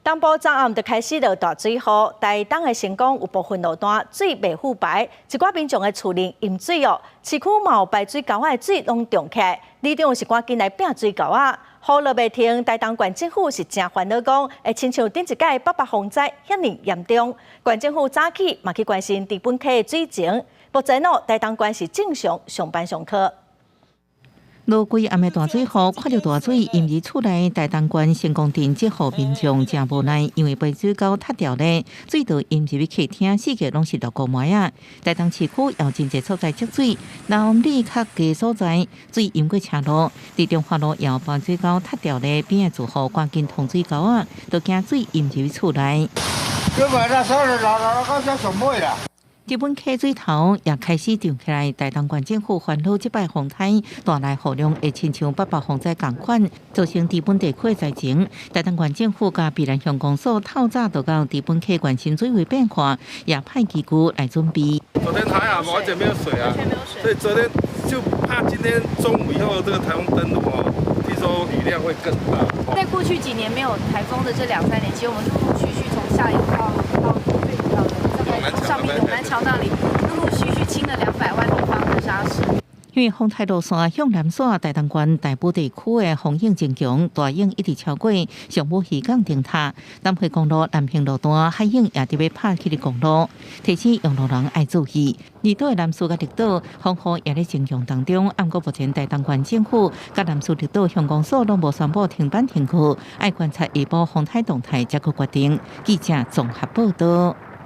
東部昨暗就開始落大水雨，台東的成功有部分路段水袂赴排，一寡民眾的厝內淹水哦，市區嘛有排水溝仔的水攏漲起來，里長是趕緊來摒水溝仔。雨落袂停，台東縣政府是誠煩惱，講會親像頂一屆八八風災遐爾嚴重。縣政府早起嘛去關心知本溪的水情，目前哦，台東縣是正常上班上課。落規暗的大水雨，看著大水淹入厝內，台東縣成功鎮這戶民眾誠無奈，因為排水溝塌掉咧，水就淹入去客廳，四界攏是落孤糜仔。台東市區有真濟所在積水，南里較低所在水淹過車路，佇中華路也排水溝塌掉咧，邊仔住戶趕緊通水溝仔，都驚水淹入去厝內。知本溪水頭也開始漲起來，台東縣政府煩惱這擺風颱帶來雨量會親像八八風災仝款，造成知本地區的災情。台東縣政府佮宜蘭鄉公所透早就到知本溪關心水位變化，也派機具來準備。昨天還好，完全沒有水啊，所以昨天就怕今天中午以後這個颱風登陸哦，聽說雨量會更大。在過去幾年沒有颱風的這兩三年，其實我們陸陸續續從下游到北到上面永南橋那裡，陸陸續續清了200萬立方的沙石。因為風颱路線向南徙，台東縣大埔地區的風湧真強，大湧一直超過上武漁港頂塔。南迴公路南平路段海湧也佇欲拍起的公路，提醒用路人愛注意。離島的南勢佮綠島風雨也咧增強當中，毋過目前台東縣政府佮南勢綠島鄉公所攏無宣布停班停課，愛觀察下晡風颱動態才閣決定。記者綜合報導。